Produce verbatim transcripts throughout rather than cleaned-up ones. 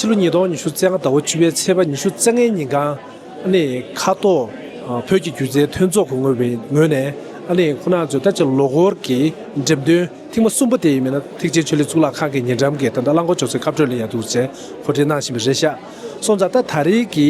ཕྱི་ལོ་ཉིས་སྟོང་ཉི་ཤུ་རྩ་ལྔ་ཟླ་བ་བཅུ་པའི་ཚེས་པ་ཉི་ཤུ་རྩ་ལྔའི་ཉིན་གང་ཨ་ནི་ཁ་ཐོག་ཨ་བོད་ཀྱི་སྒྱུ་རྩལ་མཐུན་ཚོགས་ཀྱི་ངོས་པའི་ངོས་ནས་ཨ་ནི་ཁོང་རྣམ་ཚོས་ད་ཅིག་ལོ་འཁོར་གྱི་འགྲེམས་སྟོན་ཐེངས་མ་གསུམ་པ་དེ་ཡིན་མིན་ན་ཐེག་ཆེན་ཆོས་གླིང་གཙུག་ལག་ཁང་གི་ཉེ་འགྲམ་གྱི་ད་ལྟ་རླངས་འཁོར་འཇོག་སའི་ཁ་སྤྲོད་ལ་ཡ་འདུག་ཅེས་གོ་སྒྲིག་གནང་བཞིན་པ་རེད་ཤག་སོང་ཙང་ད་ད་རེས་ཀྱི་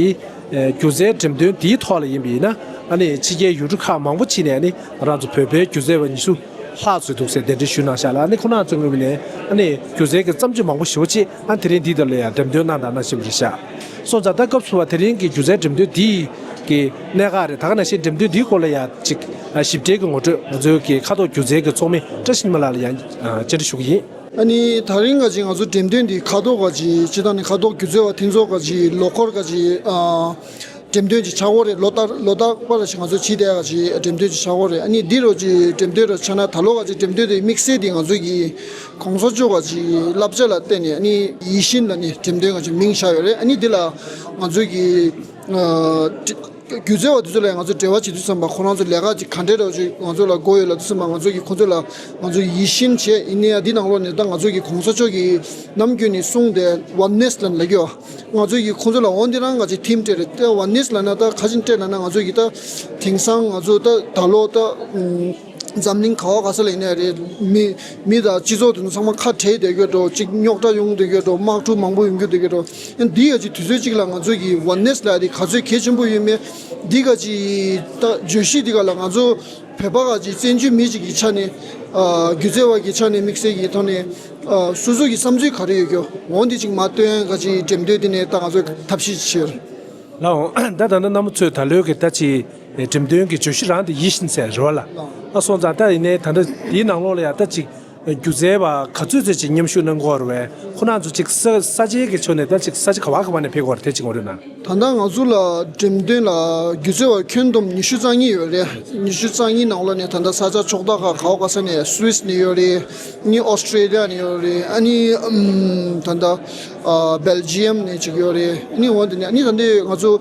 ཨ་སྒྱུ་རྩལ་འགྲེམས་སྟོན་འདིའི་ཐོག་ལ་ཡིན་པ་ཡིན་ན་ཨ་ནི་ཕྱི་རྒྱལ་ཡུལ་གྲུ་ཁག་མང་པོ་ཕྱིན་ནས་ཨ་ནི་ང་རང་ཚོ་བོད་པའི་སྒྱུ་རྩལ་བ་ཉི་ཤུ་ལྷག་ཙམ་འདུག་ཟེར་གདན་འདྲེན་ཞུས་གནང་ཤག་ལ། ཨ་ནི་ཁོང་རྣམ་ཚོའི་ངོས་ནས་ཨ་ནི་སྒྱུ་རྩལ་གྱི་བརྩམས་ཆོས་མང་པོ་ཞེ་པོ་ཅིག་ཨ་དེ་རིང་འདི་ལྟར་ལ་ཡང་འགྲེམས་སྟོན་གནང་དང་གནང་བཞིན་པ་རེད་ཤག་སོང་ཙང་ད་སྐབས་སུ་བ་དེ་རིང་གི་སྒྱུ་རྩལ་འགྲེམས་སྟོན་འདི་གི་གནད་འགག་རེད། ད་ག་ནང་བཞིན་འགྲེམས་སྟོན་འདིའི་སྐོར་ལ་ཡང་ཅིག་ཞིབ་ཕྲའི་གི་ངོ་སྤྲོད་ང་ཚོའི་གི་ཁ་ཐོག་སྒྱུ་རྩལ་གྱི་ཚོགས་མི་བཀྲ་ཤིས་ཉི་མ་ལགས་ལ་ཡང་བཅར་འདྲི་ཞུ་གི་ཡིན། ཨ་ནི་ད་རིང་ག་ཅིག་ང་ཚོ་འགྲེམས་སྟོན་འདི་ཁ་ཐོག་ག་ཅིག་སྤྱི་བཏང་ནས་ཁ་ཐོག་སྒྱུ་རྩལ་བ་མཐུན་ཚོགས་ག་ཅིག་ལོ་འཁོར་ག་ཅིག་ཨ། འགྲེམས་སྟོན་ཅིག་ཆགས་ཀྱི་ཡོད་རེད། ལོ་ལྟར་ལོ་ལྟར་པར་ཞིག་ང་ཚོ་བྱེད་བསྡད་ཡག་ཅིག་འགྲེམས་སྟོན་ཅིག་ཆགས་ཀྱི་ཡོད་རེད། ཨ་ནི་འདི་རུ་ཅིག་འགྲེམས་སྟོན་རུ་ཆགས་ན་ད་ལོ་ག་ཅིག་འགྲེམས་སྟོན་དེ་དམིགས་བསལ་དེ་ང་ཚོ་གི་གོང་ས་མཆོག་ག་ཅིག་བསླབ་བྱ་ལ་བརྟེན་ནས་ཨ་ནི་ཡིད་བཞིན་ལ་ནི་འགྲེམས་སྟོན་ག་ཅིག་མིང་བཞག་ཡོད་རེད། ཨ་ནི་འདི་ལ་ང་ཚོ་གི་ཨ། སྒྱུ་རྩལ་བ་དེ་ཚོ་ལ་ང་ཚོ་འབྲེལ་བ་བྱེད་དུས་ཙམ་པ་ཁོ་རང་ཚོ་ལས་ཀ་ཅིག་ག་འདྲས་རོགས་ཅིག་ང་ཚོ་ལ་དགོས་ཡོད་ལབ་དུས་ཙམ་པ་ང་ཚོ་གིས་ཁོ་ཚོ་ལ་ང་ཚོ་ཡིད་བཞིན་བྱས། ཡིན་ནའི་འདི་ནང་ལོགས་ནས་ད་ང་ཚོ་གི་གོང་ས་མཆོག་གིས་ནམ་རྒྱུན་ནས་གསུངས་ཏེ་ཝན་ནེས་ལབ་ལབ་ཀྱི་ཡོད། ང་ཚོ་གིས་ཁོ་ཚོ་ལ་འོ་འདི་རང་ང་ཚོའི་ཐིམ་སྤྲད་རེད། ད་ཝན་ནེས་ལབ་ན་ད་ག་ཅིག་སྤྲད་ལབ་ན་ང་ཚོ་གིས་ད་དེང་སང་ང་ཚོ་ད་ད་ལོ་ད་འཛམ་གླིང་ག་བ་ག་ས་ལ་ཡིན་ནའི་རེད། མི་མི་དང་སྤྱི་ཚོགས་དེ་ཚོ་ཚང་མ་ཁ་བྲལ་བསྡད་ཀྱི་ཡོད་འགྲོ། གཅིག་རྙོག་དྲ་ཡོང་བསྡད་ཀྱི་ཡོད་འགྲོ། དམག་འཁྲུག་མང་པོ་ཡོང་རྒྱུ་བསྡད་ཀྱི་ཡོད་འགྲོ། འདི་ག་ཅིག་དུས་ཚོད་གཅིག་ལ་ང་ཚོ་གི་ཝན་ནེས་ལབ་ཡ་དེ་ག་ཚོད་གལ་ཆེན་པོ་ཡོད་མེད། འདི་ག་ཅིག་ད་བརྗོད་གཞི་འདི་ག་ལ་ང་ཚོ་བོད་པ་ག་ཅིག་བཙན་བྱོལ་མི་ཅིག་གི་ཆ་ནས་ཨ་སྒྱུ་རྩལ་བ་གི་ཆ་ནས་དམིགས་བསལ་གྱི་ཐོག་ནས་ཨ་སོ་སོ་གི་བསམ་ཚུལ་ག་རེ་ཡོད་ཀྱོ། འོ་འདི་ཅིག་མ་སྟོན་ག་ཅིག་འགྲེམས་སྟོན་འདི་ནས་ད་ང་ཚོ་ཐབས་ཤེས་བྱེད། ལའོ། ད་ད་ནི་རྣམ་པ་ཚོས་ད་ལོའི་གི་ད་ཅིག་འགྲེམས་སྟོན་གྱི་བརྗོད་གཞི་རང་དེ་ཡིད་བཞིན་ཟེར་རེད་བ་ལ། ཨ་སོང་ཙང་ད་ཡིན་ནའི་ད་ལྟ་དེའི་ནང་ལོགས་ལ་ཡ་ད་ཅིག་སྒྱུ་རྩལ་བ་ག་ཚོད་ཚོད་ཅིག་མཉམ་ཞུགས་གནང་གི་ཡོད་རེད་བས། ཁོ་རང་ཚོ་ཅིག་ས་ས་ཆའི་གི་ཕྱོགས་ནས་ད་ཅིག་ས་ཆ་ག་བ་ག་བ་ནས་ཕེབས་ཀྱི་ཡོད་རེད། དེ་ཅིག་ངོ་སྤྲོད་གནང་། ད་ལྟ་ང་ཚོ་ལ་འགྲེམས་སྟོན་ལ་སྒྱུ་རྩལ་བ་ཁྱོན་བསྡོམས་ཉི་ཤུ་རྩ་གཉིས་ཡོད་རེད། ཉི་ཤུ་རྩ་གཉིས་ནང་ལོགས་ནས་ད་ལྟ་ས་ཆ་ཕྱོགས་མཐའ་ཁག་ག་བ་ག་ས་ནས་སུད་སི་ནས་ཡོད་རེད། ཨ་ནི་ཨོ་སི་ཀྲེ་ལི་ཡ་ནས་ཡོད་རེད། ཨ་ནི་ཨམ་ད་ལྟ་ཨ་སྦེལ་ཇི་ཡམ་ནས་ཅིག་ཡོད་རེད། ཨ་ནི་འོ་དེ་ནས་ཨ་ནི་ད་ལྟ་ང་ཚོ་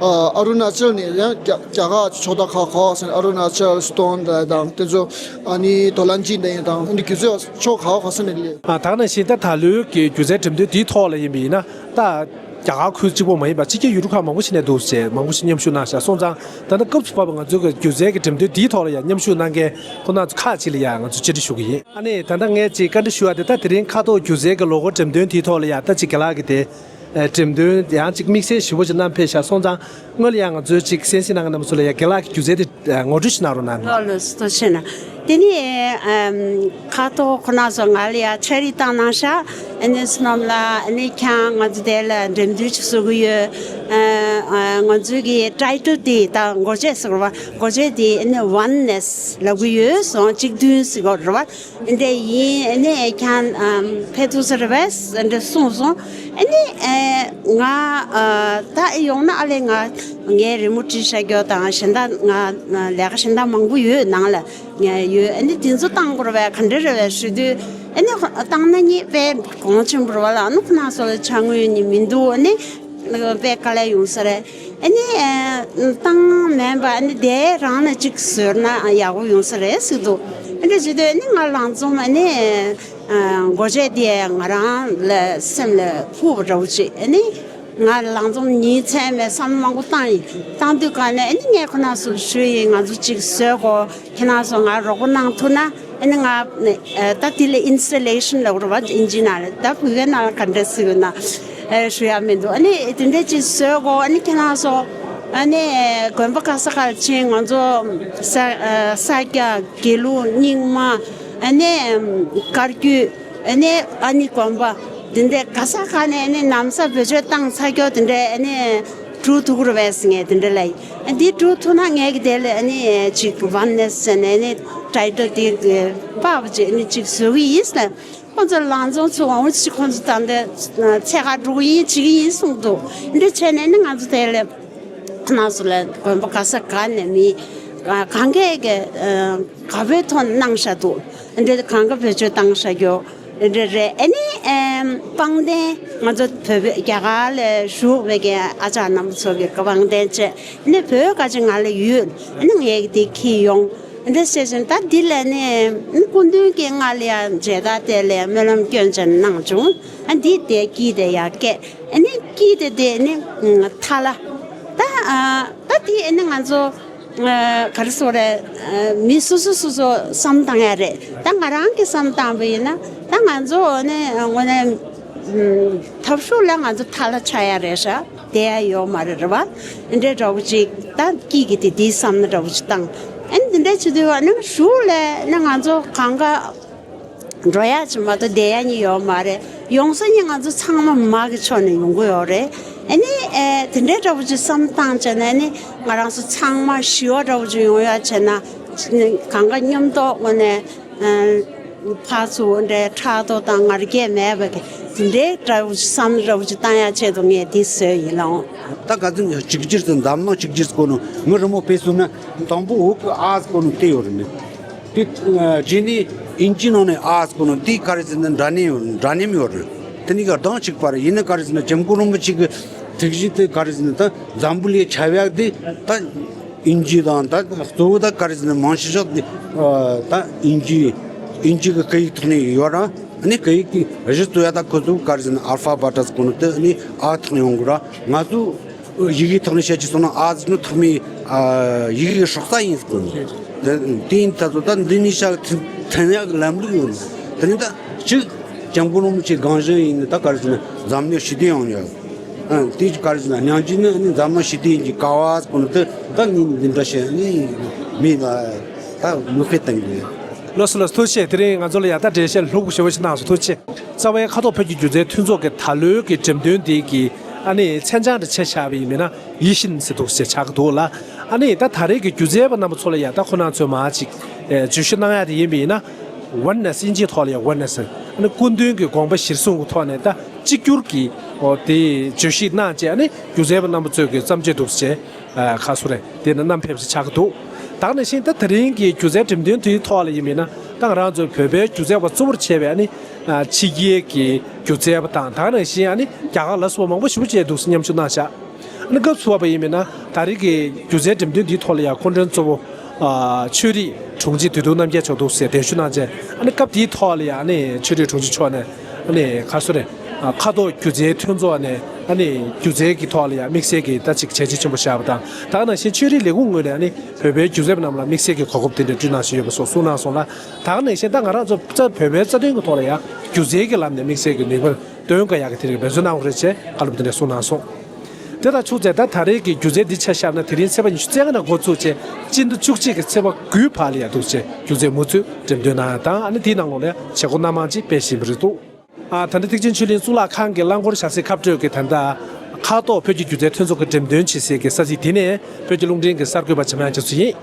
ཨ་ཨ་རུ་ན་ཅལ་ནས་ཡང་རྒྱ་རྒྱ་གར་ཕྱོགས་མཐའ་ཁག་ག་བ་ག་ས་ནས་ཨ་རུ་ན་ཅལ་སི་ཏོན་དང་དེ་ཚོ་ཨ་ནི་དོ་ལན་ཅིན་དང་ཡང་དང་ཨ་ནི་སྒྱུ་རྩལ་བ་ཕྱོགས་ག་བ་ག་ས་ནས་སླེབས། ཨ་ད་ག་ནང་བཞིན་ད་ད་ལོའི་གི་སྒྱུ་རྩལ་འགྲེམས་སྟོན་དེའི་ཐོག་ལ་ཡིན་པ་ཡིན་ན་ད། རྒྱ་གར་ཁུལ་གཅིག་པོ་མ་ཡིན་པར་ཕྱི་རྒྱལ་ཡུལ་གྲུ་ཁག་མང་པོ་ཞིག་ནས་འདུག་ཅེས་མང་པོ་ཞིག་མཉམ་ཞུགས་གནང་ཤག་སོང་ཙང་ད་ལྟ་སྐབས་སུ་བབས་པ་ང་ཚོའི་གི་སྒྱུ་རྩལ་གྱི་འགྲེམས་སྟོན་འདིའི་ཐོག་ལ་ཡང་མཉམ་ཞུགས་གནང་མཁན་ཁོང་རྣམ་ཚོ་ཁག་ཅིག་ལ་ཡང་ང་ཚོས་བཅར་འདྲི་ཞུ་གི་ཡིན། ཨ་ནི་ད་ལྟ་ངས་ཅིག་བཀའ་འདྲི་ཞུ་བ་དེ་ད་དེ་རིང་ཁ་ཐོག་སྒྱུ་རྩལ་གྱི་ལོ་འཁོར་འགྲེམས་སྟོན་དེའི་ཐོག་ལ་ཡང་ད་ཅིག་རྒན་ལགས་ཀྱིས་དེ་འགྲེམས་སྟོན་ཡང་ཅིག་དམིགས་བསལ་ཞིབ་པོ་ཅིག་གནང་ཕེབས་ཤག་སོང་ཙང་སྔོན་ལ་ཡང་ང་ཚོའི་ཅིག་གསན་གཟིགས་གནང་མཁན་རྣམ་པ་ཚོ་ལ་ཡང་རྒན་ལགས་ཀྱིས་སྒྱུ་རྩལ་དེ་ངོ་སྤྲོད་ཞིག་གནང་རོགས་གནང་། ལགས་ལགས་སོ་ཤེ་ན། དེ་ནི་ཨམ་ཁ་ཐོག་ཁོ་ན་སོ་ང་ལ་ཡ་ཆ་རི་བཏང་གནང་ཤག་ཨ་ནི་སྣོམ་ལ་ཨ་ནི་ཁྱང་ང་ཚོ་དེ་ལ་འགྲེམས་སྟོན་ཅིག་བཟོ་གི་ཡོད། ཨ་ང་ཚོའི་གི་ཊའི་ཊལ་དེ་ད་མགོ་བརྗོད་ཟེར་བ་མགོ་བརྗོད་དེ་ཨ་ནི་ཝན་ནེས་ལབ་གི་ཡོད། སོང་གཅིག་མཐུན་ཟེར་གོ་རེད་བ། འདི་ཡིན། ཨ་ནི་ཁྱང་ཨམ་ཕེབས་ཐུབ་ས་རེད་པས་འདི་གསུངས་སོང་། ཨ་ནི་ཨེ་ང་ཨ་ད་ཨེ་ཡོང་ན་ཨ་ལས་ང་ངའི་རི་མོ་བྲིས་བཞག་རྒྱུ་དང་གཞན་དག་ང་ལས་ཀ་གཞན་དག་མང་པོ་ཡོད་ནང་ལ་ཡོད། ཨ་ནི་དེ་ཚོ་བཏང་དགོས་རེད་པས་ག་འདྲ་རེད་པས་ཞུ་དུས་ཨ་ནི་བཏང་ན་ནི་དཔེ་གོང་ཆེན་པོ་རེད་པ་ལ། ཨ་ནི་ཁོ་ན་སོ་ལ་ཆ་དངོས་ནི་མི་འདུག་ཨ་ནི་དཔེ་དཀའ་ལས་ཡོང་ས་རེད། ཨ་ནི་ཨེ་བཏང་མེད་པ་ཨ་ནི་དེ་རང་ལ་གཅིག་བཟོས་ན་ཡག་པོ་ཡོང་ས་རེད་ཟེར་འདུག་ཨ་འདྲ་བྱེད་དུས་ཨ་ནི་ང་ལང་ཚོམ་ཨ་ནི་ཨ་མགོ་བརྗོད་དེ་ང་རང་ལ་སེམས་ལ་ཕུག་པ་འདྲ་བོ་ཅིག་ཨ་ནི་ང་ལང་ཚོམ་ཉིན་མཚན་མེད་བསམ་བློ་མང་པོ་བཏང་ཡིན། བཏང་དུས་ག་ནས་ཨ་ནི་ངས་ཁོ་ན་ཚོ་ཞུས་ཡིན། ང་ཚོ་གཅིག་བཟོས་གོ་ཁྱེད་རང་ཚོ་ང་རོགས་པ་གནང་ཐུབ་ན། ཨ་ནི་ང་ཨ་ད་དེ་ལ་ཨིན་སི་ཊོ་ལེ་ཤན་ལབ་རེད་བ་ཨིན་ཇི་ནང་ལ། ད་བོད་སྐད་ནང་ལ་ག་འདྲ་ཟེར་ན་ཨ་ཞུ་ཡ་མི་འདུག་ཨ་ནི་དེ་འདྲ་ཅིག་བཟོས་གོ་ཨ་ནི་ཁྱེད་རང་ཚོ་ཨ་ནི་དགོན་པ་ག་ས་ག་ལ་ཕྱིན། ང་ཚོ་ས་ཨ་ས་སྐྱ་དགེ་ལུགས་རྙིང་མ་ཨ་ནི་བཀའ་བརྒྱུད་ཨ་ནི་ཨ་ནི་དགོན་པ་དེ་འདྲ་ག་ས་ག་ནས་ཨ་ནི་ན་བཟའ་བེད་སྤྱོད་བཏང་ཚར་རྒྱུ་དེ་འདྲ་ཨ་ནི་སྒྲུག་ཐུབ་ཀྱི་རེད་པས་ཟེར། ངས་དེ་འདྲ་ལབ་ཡིན། འདི་སྒྲུག་ཐུབ་ན་ངས་ཀྱི་དེ་ལ་ཨ་ནི་ཅིག་ཝན་ནེས་ཟེར་ནས་ཨ་ནི་ཊའི་ཊལ་དེ་གི་པགས་པ་ཅིག་ཨ་ནི་ཅིག་བཟོ་གི་ཡིན་ཟེར། ཁོང་ཚོ་ལང་ཚོང་ཚོ་འོང་ཅིག་ཁོང་ཚོ་ད་འདི་ཚད་ཁ་སྒྲུག་གི་ཡིན་བྱེད་ཀྱི་ཡིན་གསུངས་འདུག་འདི་བྱས་ནས་ཨ་ནི་ང་ཚོ་དེ་ལ་ཁོང་ཚོ་ལ་དགོན་པ་ག་ས་ག་ནས་མི་གང་གས་ཀྱི་ག་བའི་ཐོག་གནང་བཞག་འདུག་འདི་གང་ག་བེད་སྤྱོད་བཏང་བཞག་རྒྱུ། རེད་རེད། ཨ་ནི་ཨེམ་པང་གདན་ང་ཚོ་བོད་པའི་རྒྱ་གར་ལ་བཞུགས་པའི་གི་ཨ་ཅག་རྣམ་པ་ཚོ་གི་པང་གདན་བཅས་ཨ་ནི་བོད་ག་ཅིག་ང་ལ་ཡོད། ཨ་ནི་ངས་དེ་འཁྱེར་ཡོང་ འདི་བྱས་ཙང་ད་འདི་ལ་ནི་སྐུ་མདུན་གྱིས་སྔ་ལ་ཡང་མཇལ་དར་དེ་ལ་སྨོན་ལམ་སྐྱོན་ཅན་གནང་བྱུང་། ཨ་འདི་དེ་དཀྱིལ་དེ་ཡར་བཀལ། ཨ་ནི་དཀྱིལ་དེ་དེ་ནི་མཐའ་ལ། ད་ཨ་ད་དེ་ཨ་ནི་ང་ཚོ་ཨ་ག་རེ་ཟེར་རེད། ཨ་མི་སོ་སོ་སོ་སོ་བསམ་བཏང་ཡ་རེད། ད་ང་རང་གིས་བསམ་བཏང་བ་ཡིན་ན་ད་ང་ཚོ་ཨ་ནི་དངོས་གནས་ཨ་འཐབ་ཕྱོགས་ལ་ང་ཚོ་མཐའ་ལ་ཆགས་ཡ་རེད་ཤག་བསྡད་ཡ་ཡོད་མ་རེད། རེད་བ། འདི་འདྲའི་འདྲ་བོ་ཅིག་ད་དཀྱིལ་གྱི་དེ་དེའི་བསམ་ན་འདྲ་བོ་ཅིག་བཏང་། ཨ་ནི་འདི་འདྲ་བྱེད་དུས་ཨ་ནི་གཞུག་ལ་ནི་ང་ཚོ་གང་ག་འགྲོ་ཡ་ཅིག་མ་གཏོགས་བསྡད་ཡ་ཉིད་ཡོད་མ་རེད། ཡོང་ས་ཉིད་ང་ཚོ་ཚང་མ་མ་གི་ཕྱོགས་ནས་ཡོང་གི་ཡོད་རེད། ཨ་ནི་ཨེ་དེ་འདྲའི་འདྲ་བོ་ཅིག་བསམ་བཏང་བྱས་ན་ནི་ང་རང་ཚོ་ཚང་མ་ཞི་བ་འདྲ་བོ་ཅིག་ཡོང་ཡ་བྱས་ན་གང་ག་མཉམ་དུ་དངོས་གནས། ཨ་ཕར་ཚུར་འདྲའི་ཕྲག་དོག་དང་ང་རྒྱལ་མེད་པ་གི་དེ་འདྲའི་འདྲ་བོ་ཅིག་བསམ་འདྲ་བོ་ཅིག་བཏང་ཡ་ཆེད་དུ་ངས་འདི་བཟོས་ཡིན་ལགས། ད་ག་ཚོད་གཅིག་གྱུར་དུ་འཛམ་གླིང་གཅིག་གྱུར་སྐོར་ནང་མི་རི་མོ་དཔེ་བཟོས་ན་དང་པོ་འོག་གི་ཨ་སྐོར་ནང་བལྟས་ཡོད་རེད་མེད། དེ་རྗེས་ནས་དབྱིན་ཇིའི་ནང་ནས་ཨ་སྐོར་ནང་དེ་ག་རེ་ཟེར་ན་འདྲ་མཉམ་ཡོད་འདྲ་མཉམ་ཡོད་རེད། དེ་ནི་ག་གདངས་གཅིག་པ་རེད། ཡིན་ན་ག་རེ་ཟེར་ན་སྐྱབས་མགོན་རིན་པོ་ཆེ་གི་ཐུགས་གཞི་དེ་ག་རེ་ཟེར་ན་ད་འཛམ་བུ་གླིང་ཁྱབ་ཡག་དེ་ད། དབྱིན་ཇི་དང་ད་གཙོ་བོ་ད་ག་རེ་ཟེར་ན་མང་ཆེ་ཤོས་དེ་ད་དབྱིན་ཇི་དབྱིན་ཇི་གི་སྐད་ཡིག་ཐོག་ནས་ཡོད་ར། ཨ་ནི་སྐད་ཡིག་དེ་གཞི་གཙོ་ཡ་ད་ཁོ་ཚོ་ག་རེ་ཟེར་ན་ཨལ་ཕ་བྷ་ཊ་ཟེར་གོ་ནོ་དེ་ཨ་ནི་ཨ་ཐོག་ནས་ཡོང་གི་ར། ང་ཚོ་ཡི་གེ་ཐོག་ནས་བཤད་ཀྱི་སོང་ན་ཨ་ཟེར་ནོ་ཐོག་མའི་ཡི་གེ་གི་སྲོག་རྩ་ཡིན་ཟེར་གོ་ནོ། དེ་དེ་ཡིན་ད་ཚོ་ད་འདི་ནི་ཤ་ཐན་ཡག་གི་ལམ་ལུགས་ཡོད་ནི། དེ་ནི་ད་གཅིག་སྐྱབས་མགོན་རིན་པོ་ཆེ་སྒང་གཞི་ཡིན་ནི་ད་ག་རེ་ཟེར་ན་འཛམ་གླིང་ཞི་བདེ་ཡོང་ཡ། ཨ་དེ་ག་རེ་ཟེར་ན་ཉང་ཅིག་ནི་ནི་འཛམ་གླིང་ཞི་བདེ་ཡིན་གྱི་ཀ་བ་ཟེར་གོ་ནི་དེ་ད་ངས་འདི་འདྲ་བཤད་ནི་མི་ལ་ད་མི་ཕེ་བཏང་གི་ཡོད། ལགས་སོ་ལགས་སོ་ཐུགས་རྗེ་ཆེ། དེ་རིང་ང་ཚོ་ལ་ཡ་ད་འགྲེལ་བཤད་ལྷུག་པོ་ཞེ་པོ་ཞིག་གནང་སོང་། ཐུགས་རྗེ་ཆེ། རྩ་བའི་ཁ་ཐོག་བོད་ཀྱི་སྒྱུ་རྩལ་མཐུན་ཚོགས་ཀྱི་ད་ལོའི་གི་འགྲེམས་སྟོན་འདི་གི་ཨ་ནི་མཚན་བྱང་དུ་ཆ་བཞག་པ་ཡིན་མིན་ན་ཡིད་བཞིན་ཟེར་འདུག་ཟེར་ཆགས་ཀྱི་འདུག་ལ། ཨ་ནི་ད་ད་རེས་ཀྱི་སྒྱུ་རྩལ་པ་རྣམ་པ་ཚོ་ལ་ཡ་ད་ཁོ་ན་ཚོས་མ་ཅིག་ཨེ་བརྗོད་གཞི་གནང་ཡ་དེ་ཡིན་པ་ཡིན་ན། ཝན་ནེ་སི་དབྱིན་ཇིའི་ཐོག་ལ་ཡང་ཝན་ནེ་སི། ཨ་ནི་སྐུ་མདུན་གྱི་དགོངས་པ་གཞིར་བཟུང་གི་ཐོག་ནས་ད་གཅིག་གྱུར་གྱི་འོ་དེ་བརྗོད་གཞི་གནང་བྱས་ཨ་ནི་སྒྱུ་རྩལ་པ་རྣམ་པ་ཚོས་ཀྱི་བརྩམས་ཆོས་འདུག་ཅེས་ཁ་གསོ་རེད་དེ་ནི་བསྣམས་ཕེབས་ཤིག་ཆགས་ཀྱི་འདུག་ད་ག་ནང་བཞིན་ད་དེ་རིང་གི་སྒྱུ་རྩལ་འགྲེམས་སྟོན་དེའི་ཐོག་ལ་ཡིན་མིན་ན་ད་ང་རང་ཚོའི་བོད་པའི་སྒྱུ་རྩལ་པ་གཙོ་བོར་བྱས་པའི་ཨ་ནི་ཕྱི་རྒྱལ་གྱི་སྒྱུ་རྩལ་པ་དང་ད་ག་ནང་བཞིན་ཨ་ནི་རྒྱ་གར་ལ་སོགས་པ་མང་པོ་ཞེ་པོ་ཅིག་འདུག་མཉམ་ཞུགས་གནང་ཤག་ཨ་ནི་སྐབས་སུ་བབས་པ་ཡིན་མིན་ན་ད་རེས་ཀྱི་སྒྱུ་རྩལ་འགྲེམས་སྟོན་འདིའི་ཐོག་ལ་ཡང་སྐུ་མགྲོན་གཙོ་བོ་ཨ་ཆོས་རིག་དྲུང་ཆེ་བདུད་འདུལ་རྣམ་རྒྱལ་མཆོག་འདུག་ཟེར་གདན་ཞུ་གནང་བྱས་ཨ་ནི་སྐབས་དེའི་ཐོག་ལ་ཡང་ཨ་ནི་ཆོས་རིག་དྲུང་ཆེ་མཆོག་ནས་ཨ་ནི་ཁ་སོ་རེ་ཨ་ཁ་དོག་སྒྱུ་རྩལ་མཐུན་ཚོགས་ནས་ཨ་ནི་སྒྱུ་རྩལ་གྱི་ཐོག་ལ་ཡང་དམིགས་བསལ་གྱི་ད་ཅིག་བྱས་རྗེས་ཆེན་པོ་བཞག་པ་དང་ད་ག་ནང་བཞིན་ཆོས་རིག་ལས་ཁུངས་ངོས་ནས་ཨ་ནི་བོད་པའི་སྒྱུ་རྩལ་པ་རྣམས་ལ་དམིགས་བསལ་གྱི་གོ་སྐབས་དེ་འདྲ་བསྐྲུན་གནང་བཞིན་ཡོད་པ་སོགས་གསུངས་གནང་སོང་ལ་ད་ག་ནང་བཞིན་ད་ང་རང་ཚོ་རྩ་བོད་པའི་རྩ་དོན་གྱི་ཐོག་ལ་ཡང་སྒྱུ་རྩལ་གྱི་ལམ་ནས་དམིགས་བསལ་གྱི་ནུས་པ། སྟོན་དཀའ་ཡག་གི་དེ་རིང་འབད་བརྩོན་གནང་དགོས་རེད་ཅེས་བཀའ་སློབ་དེ་འདྲ་གསུངས་གནང་སོང་། དེ་དང་ཕྱུགས་རྫས་ད་ད་རེས་ཀྱི་སྒྱུ་རྩལ་འདི་ཆ་བཞག་ན་དེ་རིང་ཚེས་པ་ཉི་ཤུ་རྩ་ལྔ་ནས་འགོ་ཚུགས་བྱས་སྤྱི་ཟླ་བཅུ་གཅིག་གི་ཚེས་པ་དགུའི་བར་ལ་ཡང་འདུག་ཅེས་སྒྱུ་རྩལ་མུ་མཐུད་འགྲེམས་སྟོན་གནང་ཡ་དང་ཨ་ནི་དེའི་ནང་ལོགས་ལ་ཡང་བྱེད་སྒོ་སྣ་མང་ཅིག་སྤེལ་བཞིན་པ་རེད་འདུག་ཨ་ད་ལྟ་ཐེག་ཆེན་ཆོས་གླིང་གཙུག་ལག་ཁང་གི་རླངས་འཁོར་བཞག་སའི་ཁ་སྤྲོད་ཀྱི་ད་ལྟ་ཁ་ཐོག་བོད་ཀྱི་སྒྱུ་རྩལ་མཐུན་ཚོགས་ཀྱི་འགྲེམས་སྟོན་བྱེད་སའི་གི་ས་ཚིགས་དེ་ནས་བོད་ཀྱི་རླུང་འཕྲིན་གྱི་གསར་འགོད་པ་འཇམ་དབྱངས་རྒྱ་མཚོ་ཡིན།